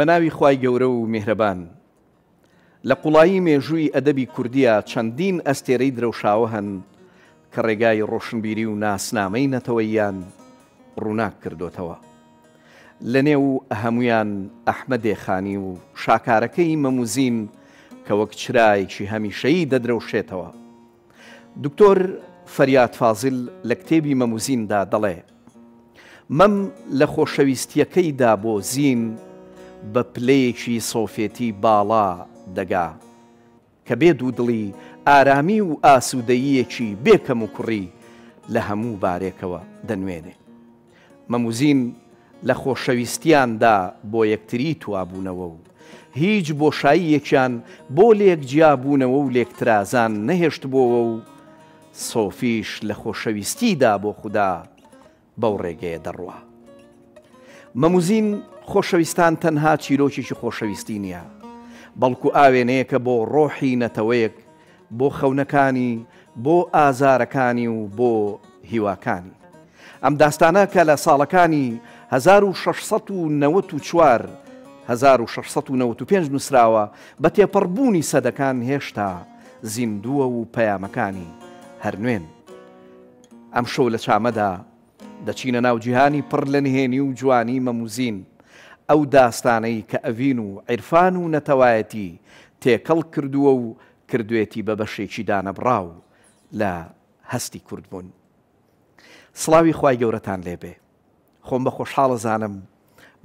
بە ناوی خوای گەورە و میهرەبان. لە قوڵایی مێژووی ئەدەبی کوردییا چەندین ئەستێرەی درەوشاوە هەن کە ڕێگای ڕۆشنبیری و ناسنامەی نەتەوەییان ڕووناک کردۆتەوە. لە نێو هەموویان ئەحمەدێ خانی و شاکارەکەی مەم و زین کە وەک چرایەکی هەمیشەیی دەدرەوشێتەوە. دکتۆر فەریاد فازیل لە کتێبی مەم و زین دا دەڵێ، مەم لە خۆشەویستییەکەیدا بۆ زین بە پلەیەکی سۆفێتی باڵا دەگا کە بێ دوودڵی ئارامی و ئاسوودەییەکی بێ کەموکوڕی لە هەموو بارێکەوە دەنوێنێ. مەم و زین لە خۆشەویستییاندا بۆ یەکتری توابوونەوە و هیچ بۆشاییەکیان بۆ لێک جیابوونەوە و لێکترازان نەهێشتبۆوە و سۆفیش لە خۆشەویستیدا بۆ خودا بەو ڕێگەیە دەڕوا. مەم و زین خۆشەویستان تەنها چیرۆکێکی خۆشەویستی نییە، بەڵکو ئاوێنەیەکە بۆ ڕۆحی نەتەوەیەک، بۆ خەونەکانی، بۆ ئازارەکانی و بۆ هیواکانی. ئەم داستانە کە لە ساڵەکانی 1694، 1695 نووسراوە، بە تێپەڕبوونی سەدەکان هێشتا زیندووە و پەیامەکانی هەر نوێن. ئەمشەو لە چامەدا دەچینە ناو جیهانی پڕ لە نهێنی و جوانی مەم و زین، ئەو داستانەی کە ئەڤین و عیرفان و نەتەوایەتی تێکەڵ کردووە و کردوێتی بە بەشێکی دانەبڕاو لە هەستی کوردبوون. سڵاوی خوای گەورەتان لێبێ. خۆم بە خۆشحاڵ ئەزانم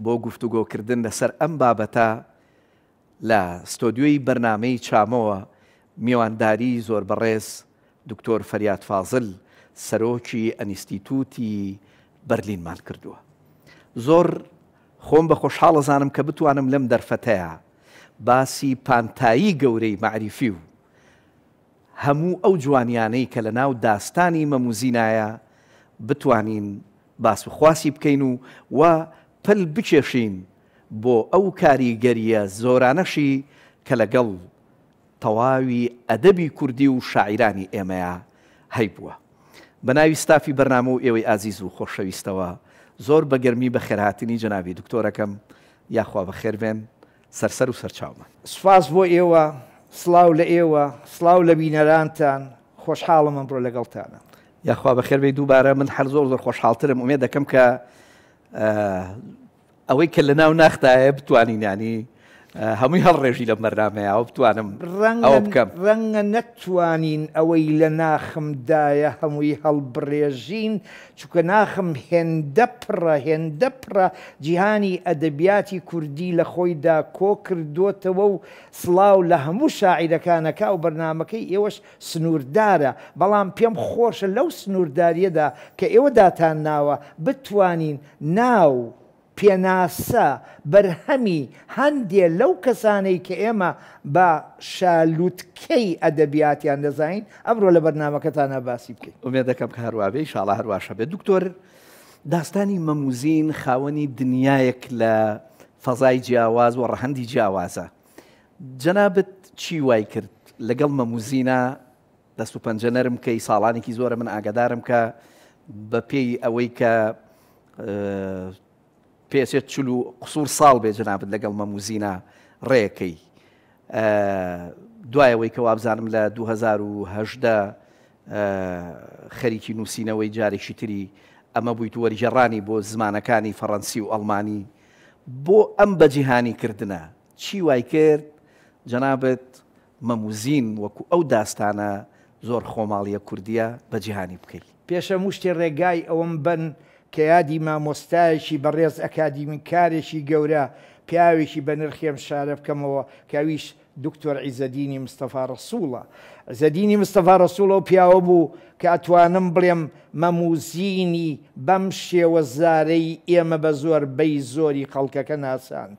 بۆ گفتوگۆکردن لەسەر ئەم بابەتە لە ستۆدیۆی بەرنامەی چامەوە میوانداری زۆر بەڕێز دکتۆر فەریاد فازل سەرۆکی ئەنیستیتوتی بەرلینمان کردووە. زۆر خۆم بە خۆشحاڵ ئەزانم کە بتوانم لەم دەرفەتەیا باسی پانتایی گەورەی مەعریفی و هەموو ئەو جوانیانەی کە لە ناو داستانی مەم و زینایە بتوانین باس و خواسی بکەین و و پەل بکێشین بۆ ئەو کاریگەرییە زۆرانەشی کە لەگەڵ تەواوی ئەدەبی کوردی و شاعیرانی ئێمەیا هەیبووە. بە ناوی ستافی بەرنامە و ئێوەی ئازیز و خۆشەویستەوە زۆر بە گەرمی بەخێرهاتنی جەنابی دکتۆرەکەم یاخوا بەخێربێن سەر سەر و سەر چاومان. سوپاس بۆ ئێوە، سڵاو لە ئێوە، سڵاو لە بینەرانتان، خۆشحاڵم ئەمڕۆ لەگەڵتانم. یاخوا بەخێر بێی دووبارە، من هەر زۆر زۆر خۆشحاڵترم، ئومێد دەکەم کە ئەوەی کە لە ناو ناختایە بتوانین یانی هەمووی هەڵڕێژی لەم بەرنامەیە و بتوانم ئەوە بکەم. ڕەنگە نەتوانین ئەوەی لە ناخمدایە هەمووی هەڵبڕێژین، چونکە ناخم هێندە پڕە، هێندە پڕە، جیهانی ئەدەبیاتی کوردی لە خۆیدا کۆکردۆتەوە و سڵاو لە هەموو شاعیرەکان ئەکا و بەرنامەکەی ئێوەش سنووردارە، بەڵام پێم خۆشە لەو سنووردارییەدا کە ئێوە داتانناوە بتوانین ناو، پێناسە، بەرهەمی هەندێ لەو کەسانەی کە ئێمە بە شالوتکەی ئەدەبیاتیان دەزانین ئەمڕۆ لە بەرنامەکەتانا باسی بکەین. ئومێد دەکەم کە هەروا بێ، ئیشاڵا هەرواشە بێ. دکتۆر، داستانی مەم و زین خاوەنی دنیایەک لە فەزای جیاواز و ڕەهەندی جیاوازە. جەنابت چی وای کرد لەگەڵ مەم و زینا دەست و پەنجە نەرم کەی؟ ساڵانێکی زۆرە من ئاگادارم کە بە پێی ئەوەی کە پێچێت چل و قسوور ساڵ بێ جەنابت لەگەڵ مەم و زینا ڕێکەی دوای ئەوەی کە وابزانم لە 2018 خەریکی نووسینەوەی جارێکی تری ئەمە بوویت وەرگێڕانی بۆ زمانەکانی فەڕەنسی و ئەڵمانی بۆ ئەم بەجیهانی کردنە چی وای کرد جەنابت مەم و زین وەکو ئەو داستانە زۆر خۆماڵیە کوردیە بە جیهانی بکەی؟ پێش هەموو شتێ ڕێگای ئەوەم بەن کە یادی مامۆستایەکی بەڕێز ئەکادیمیکارێکی گەورە پیاوێکی بەنرخی ئەم شارە بکەمەوە کە ئەویش دکتۆر عیزەدینی مستەفا ڕەسوڵە. عیزەدینی مستەفا ڕەسوڵ ئەو پیاوە بوو کە ئەتوانم بڵێم مەم و زینی بەم شێوەزارەی ئێمە بە زۆربەی زۆری خەڵکەکە ناساند.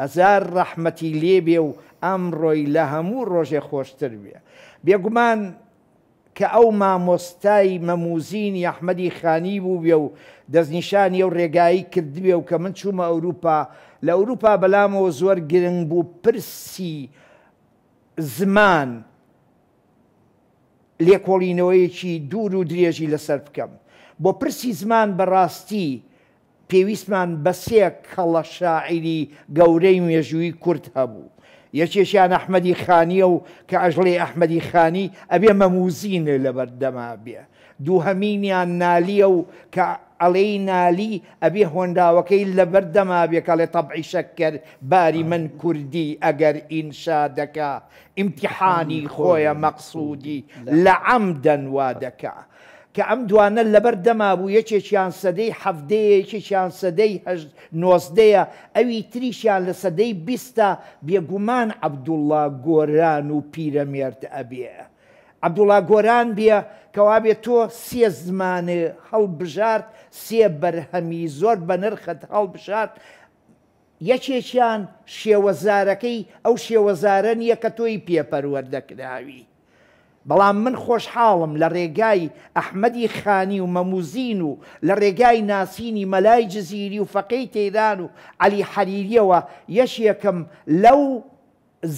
هەزار ڕەحمەتی لێبێ و ئەمڕۆی لە هەموو ڕۆژێ خۆشتر بێ. بێگومان کە ئەو مامۆستای مەموزینی ئەحمەدی خانی بووبێ و دەستنیشانی ئەو ڕێگایەی کردبێ و کە من چوومە ئەوروپا، لە ئەوروپا بەلامەوە زۆر گرنگ بوو پرسی زمان لێکۆڵینەوەیەکی دوور و درێژی لەسەر بکەم. بۆ پرسی زمان بەڕاستی. پێویستمان بە سێ کەڵە شاعیری گەورەی مێژووی کورد هەبوو. یەکێکیان ئەحمەدی خانییە و کە ئەژڵێی ئەحمەدی خانی ئەبێ مەموزین لەبەر دەما بێ. دووهەمینیان نالییە و کە ئەڵێی نالی ئەبێ هۆنراوەکەی لەبەر دەما بێ کە ئەڵێ تەبعی شەککەر باری من کوردی ئەگەر ئینشا دەکا ئیمتیحانی خۆیە مەقسوودی لە عەمدەن وا دەکا. کە ئەم دوانە لەبەر دەما بوو یەکێکیان سەدەی حەڤدەیە یەکێکیان سەدەی هەژ نۆزدەیە ئەوی تریشیان لە سەدەی بیستە بێگومان عەبدوڵڵا گۆران و پیرەمێرد ئەبێ عەبدوڵا گۆران بێ کەوابێ تۆ سێ زمان هەڵبژارد سێ بەرهەمی زۆر بەنرخت هەڵبژارد یەکێکیان شێوەزارەکەی ئەو شێوەزارە نییە کە تۆی پێ پەروەردە کراوی. بەڵام من خۆشحاڵم لە ڕێگای ئەحمەدی خانی و مەموزین و لە ڕێگای ناسینی مەلای جزیری و فەقێی تەیران و عەلی حەریریەوە یەکێکم لەو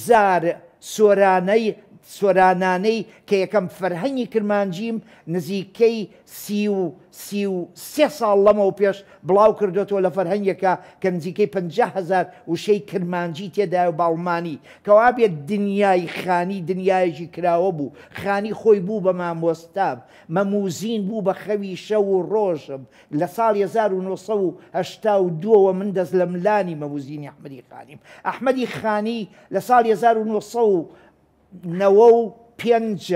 زار سۆرانەی سۆرانانەی کە یەکەم فەرهەنگی کرمانجیم نزیکەی 33 ساڵ لەمەوپێش بڵاو کردۆتەوە لە فەرهەنگێکا کە نزیکەی 50 هەزار وشەی کرمانجی تێدایە و بە ئەڵمانی. کەوابێت دنیای خانی دنیایەکی کراوە بوو. خانی خۆی بوو بە مامۆستام. مەموزین بوو بە خەوی شەو و ڕۆژم. لە ساڵی 1982 ەوە من دەست لە ملانی مەموزینی ئەحمەدی خانیم. ئەحمەدی خانی لە ساڵی 1995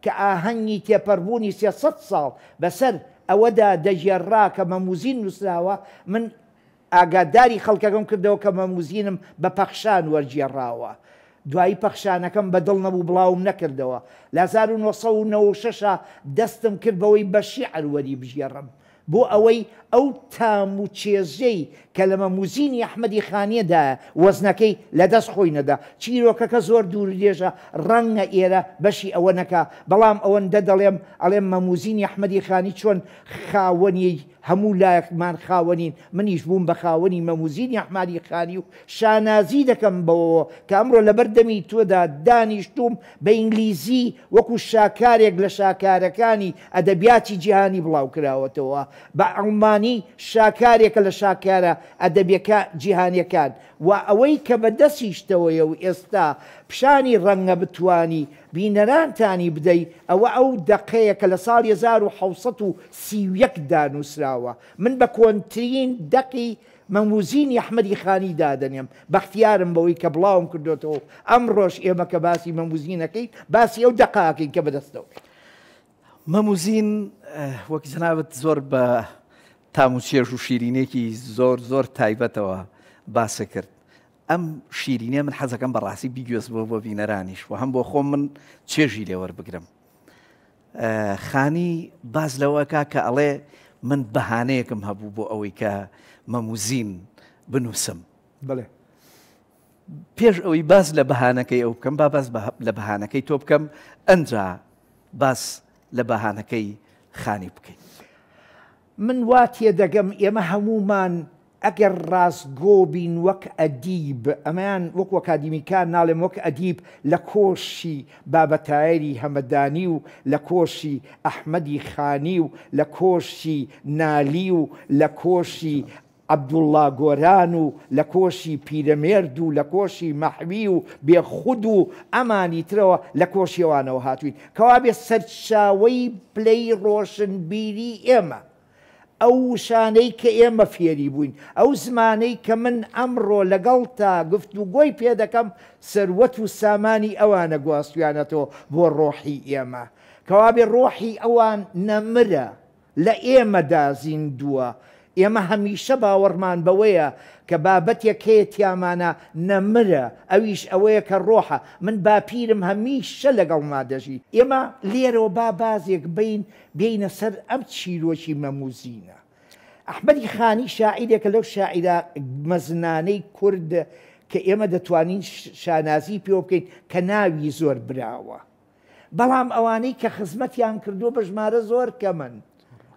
کە ئاهەنگی تێپەربوونی 300 ساڵ بەسەر ئەوەدا دەگێڕرا کە مەموزین نووسراوە، من ئاگاداری خەڵکەکەم کردەوە کە مەموزینم بە پەخشان وەرگێڕاوە. دوایی پەخشانەکەم بە دڵ نەبوو بڵاوم نەکردەوە. لە 1996 دەستم کرد بەوەی بە شیعر وەریبگێڕم. بۆ ئەوەی ئەو تام و چێژەی کە لە مەموزینی ئەحمەدی خانییەدایە وەزنەکەی لە دەست خۆی نەدا. چیرۆکەکە زۆر دوورودرێژە ڕەنگە ئێرە بەشی ئەوە نەکا، بەڵام ئەوەندە دەڵێم ئەڵێم مەموزینی ئەحمەدی خانی چۆن خاوەنی هەموو لایەکمان خاوەنین، منیش بووم بە خاوەنی مەموزینی ئەحمادی خانی و شانازی دەکەم بەوەوە کە ئەمڕۆ لەبەر دەمی تۆدا دانیشتووم بە ئینگلیزی وەکو شاکارێک لە شاکارەکانی ئەدەبیاتی جیهانی بڵاوکراوەتەوە، بە ئەڵمانی شاکارێکە لە شاکارە ئەدەبیەکە جیهانیەکان و ئەوەی کە بە دەستیشتەوەیە و ئێستا پیشانی ڕەنگە بتوانی بینەرانتانی بدەی ئەوە ئەو دەقەیە کە لە ساڵی 1731 دا نووسراوە. من بە کۆنترین دەقی مەموزینی ئەحمەدی خانی دادەنێم. بەختیارم بەوەی کە بڵاوم کردۆتەوە و ئەمڕۆش ئێمە کە باسی مەموزین ئەکەین باسی ئەو دەقە ئەکەین کە بەدەستەوە بێت. مەموزین وەک جەنابت زۆر بە تام و چێژ و شیرینێکی زۆر زۆر تایبەتەوە باست کرد. ئەم شیرینیە من حەزەکەم بەڕاستی بیگوێزمەوە بۆ بینەرانیش و هەم بۆ خۆم من چێژی لێوەربگرم. خانی باس لەوەکا کە ئەڵێ من بەهانەیەکم هەبوو بۆ ئەوەی کە مەموزین بنووسم. بەڵێ. پێش ئەوەی باس لە بەهانەکەی ئەو بکەم با باس لە بەهانەکەی تۆ بکەم ئەنجا باس لە بەهانەکەی خانی بکەین. من وا تێدەگەم ئێمە هەموومان ئەگەر ڕاستگۆ بین وەک ئەدیب، ئەمەیان وەکو ئەکادیمیکار ناڵێم، وەک ئەدیب لە کۆشی بابەتایەری هەمەدانی و لە کۆشی ئەحمەدی خانی و لە کۆشی نالی و لە کۆشی عەبدوڵڵا گۆران و لە کۆشی پیرەمێرد و لە کۆشی مەحوی و بێخود و ئەمانی ترەوە لە کۆشی ئەوانەوە هاتووین. کەوابێ سەرچاوەی پلەی ڕۆشنبیری ئێمە، ئەو وشانەی کە ئێمە فێری بووین، ئەو زمانەی کە من ئەمڕۆ لەگەڵتا گفتوگۆی پێ دەکەم، سەروەت و سامانی ئەوانە گواستویانەتەوە بۆ ڕۆحی ئێمە. کەوابێ ڕۆحی ئەوان نەمرە. لە ئێمەدا زیندووە. ئێمە هەمیشە باوەڕمان بەوەیە کە بابەتێک هەیە تیامانا نەمرە، ئەویش ئەوەیە کە ڕۆحە. من باپیرم هەمیشە لەگەڵما دەژی. ئێمە لێرەوە با بازێک بەین بێینە سەر ئەم چیرۆکی مەموزینە. ئەحمەدی خانی شاعیرێکە لەو شاعیرە مەزنانەی کورد کە ئێمە دەتوانین شانازی پێوە بکەین کە ناوی زۆر براوە. بەڵام ئەوانەی کە خزمەتیان کردووە بە ژمارە زۆر کەمن.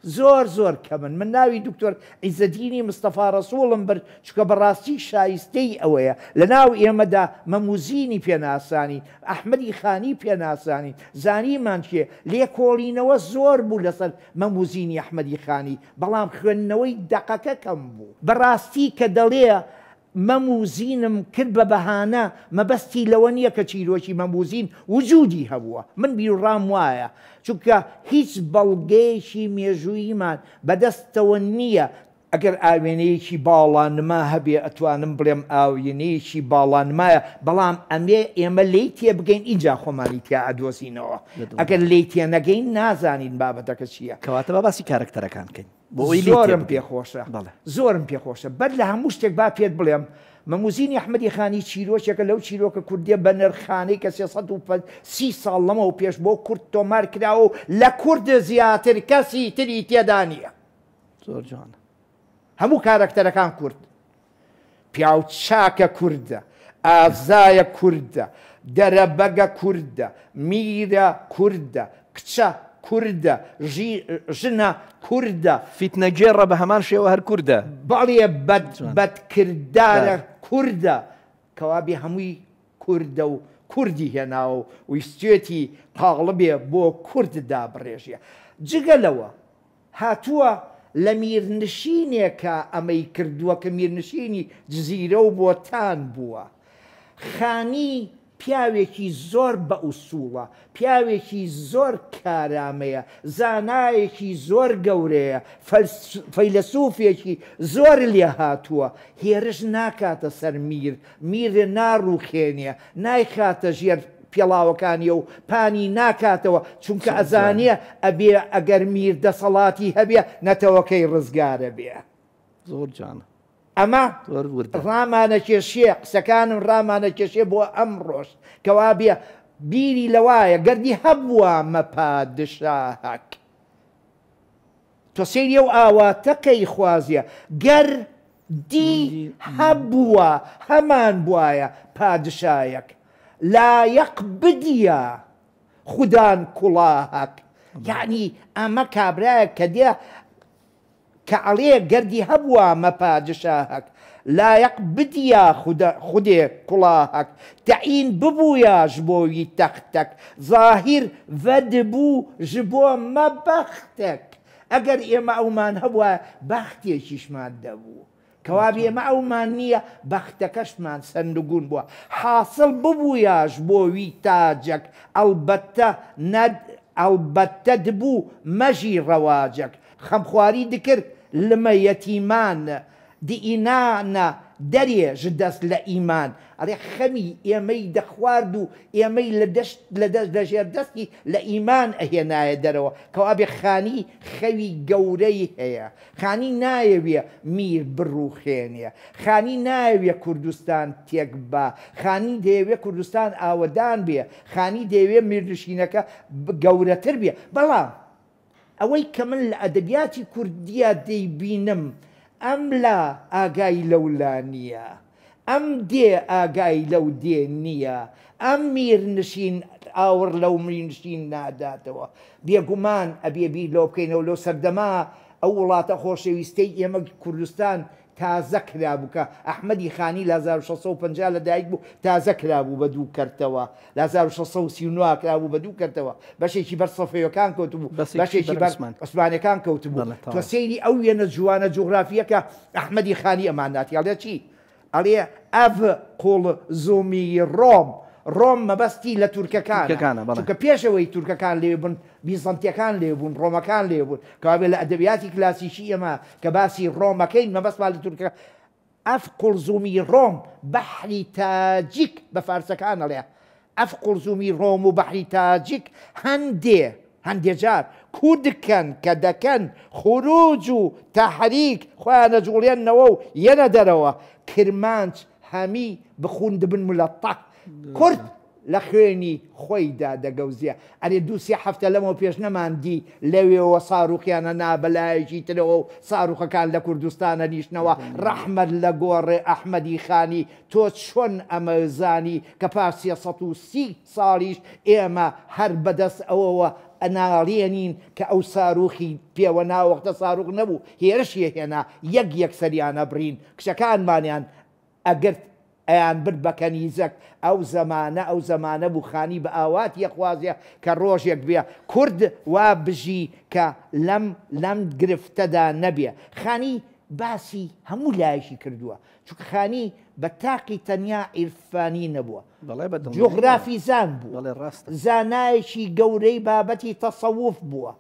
زۆر زۆر کەمن. من ناوی دکتۆر عیزەدینی مستەفا ڕەسووڵم برد، چونکە بەڕاستی شایستەی ئەوەیە. لەناو ئێمەدا مەموزینی پێ ناسانین، ئەحمەدی خانی پێ ناسانین، زانیمان کێ. لێکۆڵینەوە زۆر بوو لەسەر مەموزینی ئەحمەدی خانی، بەڵام خوێندنەوەی دەقەکە کەم بوو. بەڕاستی کە دەڵێ مەم و زینم کرد بە بەهانە، مەبەستی لەوە نییە کە چیرۆکی مەم و زین وجودی هەبووە، من بیروڕام وایە، چونکە هیچ بەڵگەیەکی مێژووییمان بەدەستەوە نییە، ئەگەر ئاوێنەیەکی باڵانما هەبێ ئەتوانم بڵێم ئاوێنەیەکی باڵانمایە، بەڵام ئەمێ ئێمە لێی تێبگەین ئینجا خۆمانی تیا ئەدۆزینەوە، ئەگەر لێی تێنەگەین نازانین بابەتەکە چییە. کەواتە با باسی کارەکتەرەکان بکەین. بۆ ئەوەی لێی زۆرم تێبگەین. پێ خۆشە بەڵێ. زۆرم پێ خۆشە بەر لە هەموو شتێک با پێت بڵێم مەموزینی ئەحمەدی خانی چیرۆکێکە لەو چیرۆکە کوردیە بەنرخانەی کە 330 ساڵ لەمەو پێش بۆ کورد تۆمار کراوە و لە کورد زیاتر کەسی تری تێدا نییە. زۆر جوانە. هەموو کارەکتەرەکان کورد. پیاو چاکە کوردە، ئازایە کوردە، دەرەبەگە کوردە، میرە کوردە، کچە کوردە، ژنە کوردە. فیتنەگێڕە بە هەمان شێوە هەر کوردە. بەڵێ بەدکردارە کوردە. کەوابێ هەمووی کوردە و کوردی هێناوە و ویستوێتی قاڵبێ بۆ کورد دابڕێژێ. جگە لەوە هاتووە لە میرنشینێکا ئەمەی کردووە کە میرنشینی جزیرە و بۆتان بووە. خانی پیاوێکی زۆر بە ئوسوڵە، پیاوێکی زۆر کارامەیە، زانایەکی زۆر گەورەیە، فەیلەسوفێکی زۆر لێهاتووە، هێرش ناکاتە سەر میر، میر ناڕوخێنێ، نایخاتە ژێر پێڵاوەکانیە و پانی ناکاتەوە، چونکە ئەزانێ ئەبێ ئەگەر میر دەسەڵاتی هەبێ نەتەوەکەی ڕزگارەبێ. زۆر جوانە. ئەمە زۆر وردە. ڕامانەکێشێ، قسەکانم ڕامانەکێشێ بۆ ئەمڕۆش، کەوابێ بیری لەوایە گەردی هەبووە مە پادشاهەک. تۆ سەیری ئەو ئاواتە کەی خوازیە گەر دی هەبووە هەمان بوایە پادشایەک لایەق بدیە خودان کوڵاهەک یەعنی ئەمە کابرایەک کە دێ کە ئەڵێ گەردی هەبووە مە پادشاهەک لایەق بدیا خودێ کوڵاهەک تەعین ببویا ژبۆ وی تەختەک زاهیر ڤەدبوو ژبۆ مە بەختەک ئەگەر ئێمە ئەومان هەبوایە بەختێکیشمان دەبوو کەوابێ ئێمە ئەومان نییە بەختەکەشمان سەرنگوون بووە حاسڵ ببویا ژبۆ وی تاجەک ئەڵبەتە نەد ئەڵبەتە دبوو مەژی ڕەواجەک خەمخواری دکرد لمە یەتیمان دئینانە دەرێ ژ دەس لە ئیمان ئەڵێ خەمی ئێمەی دەخوارد و ئێمەی لە دەشت لە دەست لە ژێر دەستی لە ئیمان ئەهێنایە دەرەوە کەوابێ خانی خەوی گەورەی هەیە خانی نایەوێ میر بڕوخێنێ خانی نایەوێ کوردستان تێک با خانی دەیەوێ کوردستان ئاوەدان بێ خانی دەیەوێ میرنشینەکە گەورەتر بێ بەڵام ئەوەی کە من لە ئەدەبیاتی کوردییا دەیبینم ئەم لا ئاگای لەو لا نییە، ئەم دێ ئاگای لەو دێ نییە، ئەم میرنشین ئاوڕ لەو میرنشین ناداتەوە. بێگومان ئەبێ بیر لەوە بکەینەوە لەو سەردەمە ئەو وڵاتە خۆشەویستەی ئێمە کوردستان تازە کرابوو کە ئەحمەدی خانی لە 1650 لە دایک بوو تازە کرابوو بە دوو کەرتەوە لە 1639 کرابوو بە دوو کەرتەوە بەشێکی بەر سەفەویەکان کەوتبوو بەشێکی بەر عوسمانیەکان کەوتبوو تۆ سەیری ئەو وێنە جوانە جوغرافیە کە ئەحمەدی خانی ئەماناتی ئەڵێ چی ئەڵێ ئەڤ قوڵ زومی ڕۆم، ڕۆم مەبەستی لە تورکەکانە، چونکە پێش ئەوەی تورکەکان لەوێ بن بیزەنتیەکان لەوێ بوون، ڕۆمەکان لەوێ بوون، کەوابێ لە ئەدەبیاتی کلاسیکی ئێمە کە باسی ڕۆم ئەکەین مەبەستمان لە تورکەکان، ئەڤ قوڵزومی ڕۆم بەحری تاجیک بە فارسەکان ئەڵێ ئەف قوڵزومی ڕۆم و بەحری تاجیک هەندێ هەندێ جار کودکەن کە دەکەن خوروج و تەحریک خۆیان ئەجوڵێننەوە و یەنە دەرەوە کرمانج هەمی بخون دبن ملەتەق کورد لە خوێنی خۆیدا دەگەوزێ ئەرێ دوو سێ هەفتە لەمەو پێش نەمان دی لەوێوە ساروخیان ئەنا بە لایەکی ترەوە و ساروخەکان لە کوردستان ئەنیشتنەوە ڕەحمەت لە گۆڕێ ئەحمەدی خانی تۆ چۆن ئەمە زانی کە پاش 330 ساڵیش ئێمە هەر بەدەست ئەوەوە. ئەناڵێنین کە ئەو ساروخی پێوە نا وەختە ساروخ نەبوو هێرشی ئەهێنا یەک یەک سەریان ئەبڕین کچەکانمانیان ئەگرت ئەیان برد بە کەنیزەک ئەو زەمانە ئەو زەمانە بوو خانی بە ئاواتی ئەخوازێ کە ڕۆژێک بێ کورد وا بژی کە لەم لەم گرفتەدا نەبێ خانی باسی هەموو لایەکی کردووە چونکە خانی بە تاقی تەنیا عیرفانی نەبووە بەڵێ بە دڵنیاییەوە. جوغرافیزان بووە بەڵێ ڕاستە. زانایەکی گەورەی بابەتی تەسەوف بووە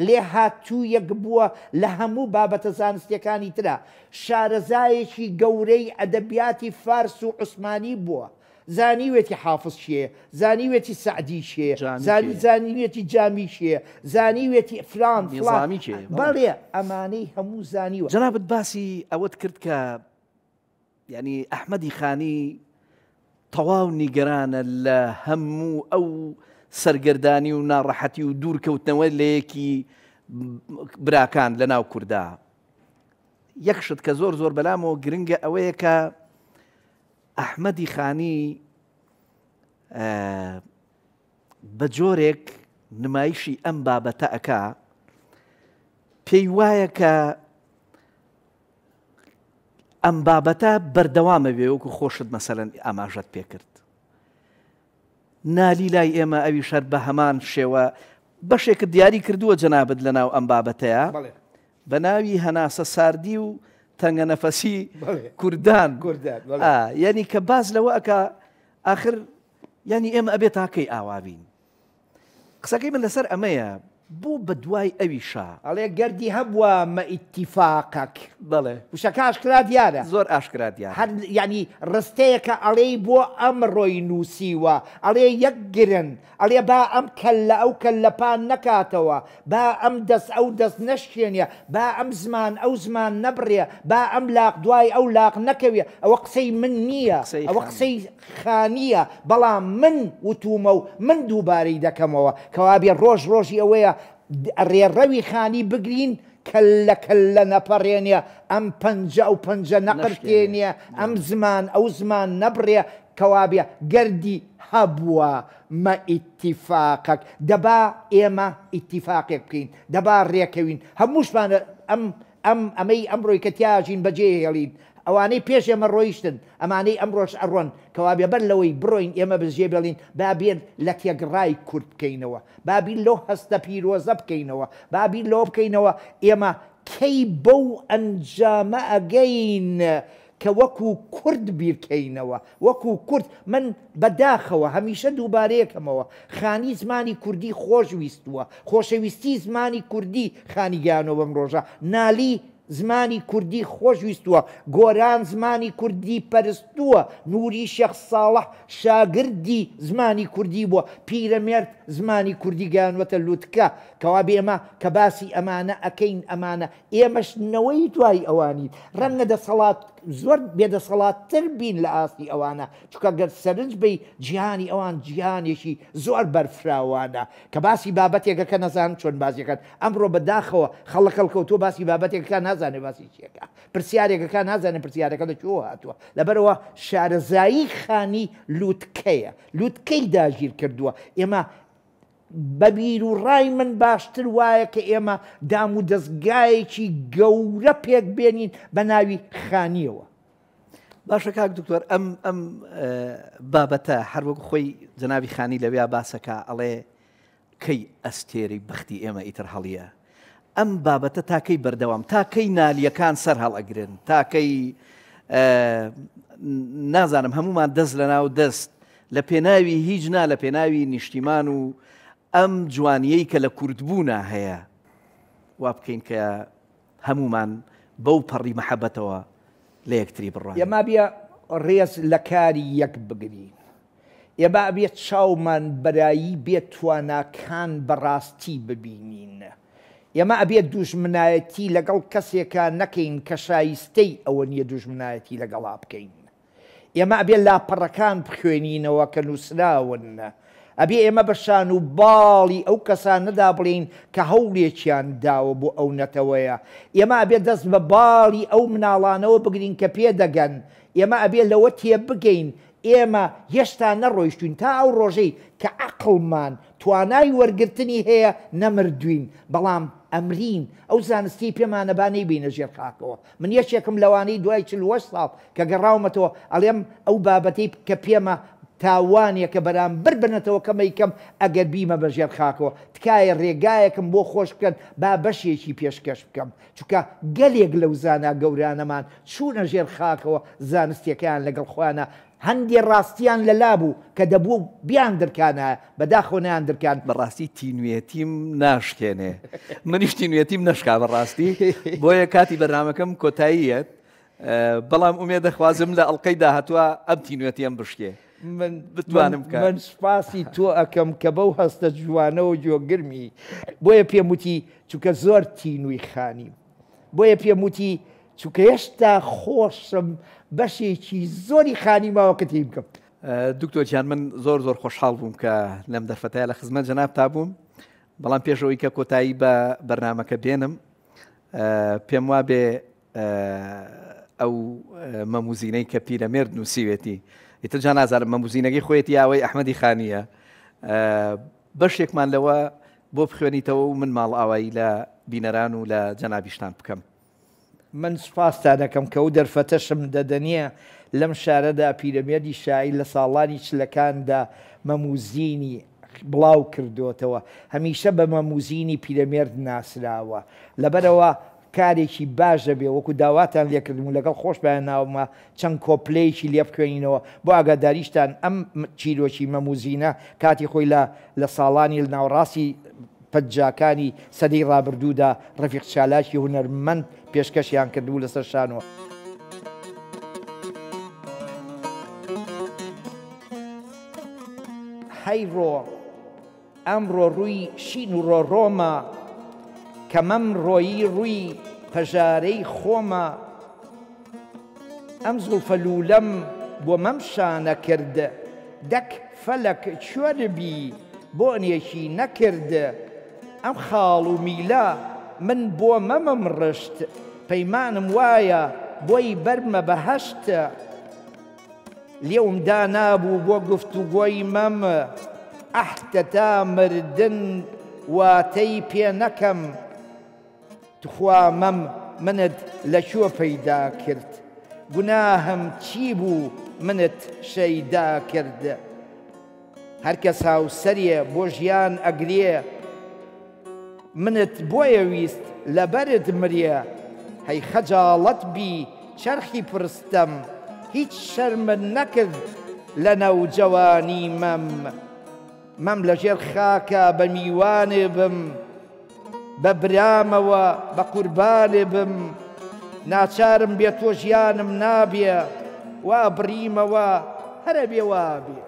لێهاتوویەک بووە لە هەموو بابەتە زانستیەکانی ترا شارەزایەکی گەورەی ئەدەبیاتی فارس و عوسمانی بووە زانیوێتی حافز کێیە زانیوێتی سەعدی کێیە جامی زانی کێیە. زانیوێتی جامی کێیە زانیوێتی فلان فلان نیزامی کێیە بەڵێ. بەڵێ ئەمانەی هەموو زانیوە. جەنابت باسی ئەوەت کرد کە یانی ئەحمەدی خانی تەواو نیگەرانە لە هەموو ئەو سەرگەردانی و ناڕەحەتی و دوورکەوتنەوە لە یەکی براکان لە ناو کوردا. یەک شت کە زۆر زۆر بەلامەوە گرنگە ئەوەیە کە ئەحمەدی خانی بە جۆرێک نمایشی ئەم بابەتە ئەکا پێی وایە کە ئەم بابەتە بەردەوامە بێ وەکو خۆشت مەسەلەن ئاماژەت پێکرد نالی لای ئێمە ئەویش هەر بە هەمان شێوە بەشێکت دیاری کردووە جەنابت لە ناو ئەم بابەتەیە بە ناوی هەناسە ساردی و تەنگە نەفەسی کوردان یعنی کە باز لەوە ئەک ئاخر یعنی ئێمە ئەبێت تاکەی ئاوابین قسەکەی من لەسەر ئەمەیە بۆ بەدوای ئەویشا. ئەڵێ گەردی هەبوە مە ئیتیفاقەک. بەڵێ. وشەکە ئاشکرا دیارە. زۆر ئاشکرا دیارە. هەر یانی ڕستەیەکە ئەڵێی بۆ ئەمڕۆی نووسیوە، ئەڵێ یەک گرن، ئەڵێ با ئەم کەللە ئەو کەللە پان نەکاتەوە، با ئەم دەست ئەو دەست نەشکێنێ، با ئەم زمان ئەو زمان نەبڕێ، با ئەم لاق دوای ئەو لاق نەکەوێ، ئەوە قسەی من نییە، قسەی ئەوە خانییە. قسەی خانییە، بەڵام من وتوومە و من دووبارەی دەکەمەوە، کەوابێ ڕۆژ ڕۆژی ئەوەیە ڕێڕەوی خانی بگرین، کەللە کەللە نەپەڕێنێ، ئەم پەنجە ئەو پەنجە نەشکێنێ، نەقرتێنێ، ئەم زمان ئەو زمان نەبڕێ، کەوابێ گەردی هەبووە مە ئیتیفاقەک، دەبا ئێمە ئیتیفاقێک بکەین، دەبا ڕێکەوین، هەمووشمان ئەم ئەم ئەمەی ئەمڕۆی کە تیاژین بەجێ هێڵین، ئەوانەی پێش ئێمە ڕۆیشتن، ئەمانەی ئەمڕۆش ئەڕۆن، کەوابێ بەر لەوەی بڕۆین ئێمە بەجێ بێڵین، با بیر لە تێکڕای کورد بکەینەوە، با بیر لەو هەستە پیرۆزە بکەینەوە، با بیر لەوە بکەینەوە ئێمە کەی بەو ئەنجامە ئەگەین کە وەکو کورد بیرکەینەوە، وەکو کورد، من بە داخەوە هەمیشە دووبارەیەکەمەوە، خانی زمانی کوردی خۆش ویستووە، خۆشەویستی زمانی کوردی خانی گەیانووە بەم ڕۆژە، نالی زمانی کوردی خۆش ویستووە، گۆران زمانی کوردی پەرستووە، نوری شێخ ساڵح شاگردی زمانی کوردی بووە، پیرەمێرد زمانی کوردی گەیانووەتە لوتکە، کەوابێ ئێمە کە باسی ئەمانە ئەکەین ئەمانە ئێمەش نەوەی دوای ئەوانین، ڕەنگە دەسەڵات زۆر بێدەسەڵاتتر بین لە ئاستی ئەوانە، چونکە گەر سەرنج بەی جیهانی ئەوان جیهانێکی زۆر بەرفراوانە، کە باسی بابەتێک ئەکەن نەزانم چۆن باسی ئەکەن، ئەمڕۆ بە داخەوە خەڵک هەڵکەوتووە باسی بابەتێک ئەکا نازانێ باسی چی ئەکا، پرسیارێک ئەکا نازانێ پرسیارەکە لە کوێوە هاتووە، لەبەرئەوە شارەزایی خانی لوتکەیە، لوتکەی داگیر کردووە، ئێمە بە بیروڕای من باشتر وایە کە ئێمە دامودەزگایەکی گەورە پێک بێنین بە ناوی خانییەوە. باشە کاک دکتۆر ئەم ئەم بابەتە هەر وەک خۆی جەنابی خانی لەویا باسەکە ئەڵێ کەی ئەستێرەی بەختی ئێمە ئیتر هەڵیە ئەم بابەتە تا کەی بەردەوام تا کەی نالیەکان سەر هەڵئەگرن تا کەی نازانم هەمومان دەست لە ناو دەست لە پێناوی هیچ نا لە پێناوی نیشتیمان و ئەم جوانیەی کە لە کوردبوونا هەیە وا بکەین کە هەمومان بەو پەڕی مەحەبەتەوە لە یەکتری بڕوانین. ئێمە بێ ڕێز لە کاری یەک بگرین. ئێمە ئەبێ چاومان بەرایی بێ تواناکان بە ڕاستی ببینین. ئێمە ئەبێ دوژمنایەتی لەگەڵ کەسێکا نەکەین کە شایستەی ئەوە نیە دوژمنایەتی لەگەڵا بکەین. ئێمە ئەبێ لاپەڕەکان بخوێنینەوە کە نووسراون. ئەبێ ئێمە بە شان و باڵی ئەو کەسانەدا بڵێین کە هەوڵێکیان داوە بۆ ئەو نەتەوەیە. ئێمە ئەبێ دەست بە باڵی ئەو مناڵانەوە بگرین کە پێدەگەن. ئێمە ئەبێ لەوە تێبگەین ئێمە هێشتا نەڕۆیشتوین تا ئەو ڕۆژەی کە عەقڵمان توانای وەرگرتنی هەیە نەمردوین بەڵام ئەمرین ئەو زانستیەی پێمانە با نەیبەینە ژێر خاکەوە من یەکێکم لەوانەی دوای 48 ساڵ کە گەڕاومەتەوە ئەڵێم ئەو بابەتەی کە پێمە تاوانێکە بەرامبەر بە نەتەوەکەم ئەیکەم ئەگەر بیمە بە ژێر خاکەوە تکایە ڕێگایەکم بۆ خۆش بکەن با بەشێکی پێشکەش بکەم چونکە گەلێک لەو زانا گەورانەمان چوونە ژێر خاکەوە زانستیەکەیان لەگەڵ خۆیانا هەندێ ڕاستیان لەلا بوو کە دەبوو بیاندرکانایە بەداخەوە نەیاندرکان. بەڕاستی تینوێتیم ناشکێنێ منیش تینوێتیم نەشکا بەڕاستی بۆیە کاتی بەرنامەکەم کۆتاییەت بەڵام ئومێد دەخوازم لە ئەڵلقەی داهاتوە ئەم تینوێتیم بشکێ من بتوانم بکەم. من سوپاسی تۆ ئەکەم کە بەو هەستە جوانەوە گوێگرمی بۆیە پێم وتی چونکە زۆر تینووی خانیم بۆیە پێم وتی چونکە هێشتا خۆشم بەشێکی زۆری خانی ماوە کە تێی بکەم. دکتۆر گیان من زۆر زۆر خۆشحاڵ بووم کە لەم دەرفەتەیە لە خزمەت جەنابتا بووم بەڵام پێش ئەوەی کە کۆتایی بە بەرنامەکە بێنم پێم وابێ ئەو مەموزینەی کە پیرەمێرد نووسیوێتی ئیتر جا نازانم مەموزینەکەی خۆیەتی ئاوەی ئەحمەدی خانیە بەشێکمان لەوە بۆ بخوێنیتەوە و من ماڵئاوایی لە بینەران و لە جەنابیشتان بکەم. من سوپاستان ئەکەم کە ئەو دەرفەتەشم دەدەنێ لەم شارەدا پیرەمێردی شاعیر لە ساڵانی چلەکاندا مەموزینی بڵاو کردۆتەوە هەمیشە بە مەموزینی پیرەمێرد ناسراوە لەبەرئەوە کارێکی باش دەبێ وەکو داواتان لێکردم و لەگەڵ خۆشتان ناومە چەند کۆپلەیەکی لێ بخوێنینەوە بۆ ئاگاداریشتان ئەم چیرۆکی مەم و زینە کاتی خۆی لە لە ساڵانی ناوەڕاستی پەنجاکانی سەدەی ڕابردوودا ڕەفیق چالاکی هونەرمەند پێشکەشیان کردبوو لەسەر شانۆ. هەی ڕۆ. ئەمڕۆ ڕووی شین و ڕۆڕۆمە کە مەم ڕۆیی ڕووی پەژارەی خۆمە ئەم زوڵفە لوولەم بۆ مەم شانە کرد دەک فەلەک کوێر بی بۆنێکی نەکرد ئەم خاڵ و میلە من بۆ مەمم ڕشت پەیمانم وایە بۆی بەرمە بەهەشت. لێوم دانابوو بۆ گفتوگۆی مەم ئەح تەتا مردن واتەی پێ نەکەم تخوا مەم منت لە کوێ پەیدا کرد گوناهم چی بوو منت شەیدا کرد هەرکەس هاوسەرێ بۆ ژیان ئەگرێ منت بۆیە ویست لەبەرت مرێ هەی خەجاڵەت بی چەرخی پڕ ستەم هیچ شەرمت نەکرد لە نەوجەوانی مەم مەم لەژێر خاکا بە میوانێ بم بە برامەوە بە قوربانێ بم ناچارم بێ تۆ ژیانم نابێ وا بڕیمەوە هەرەبێ وابێ.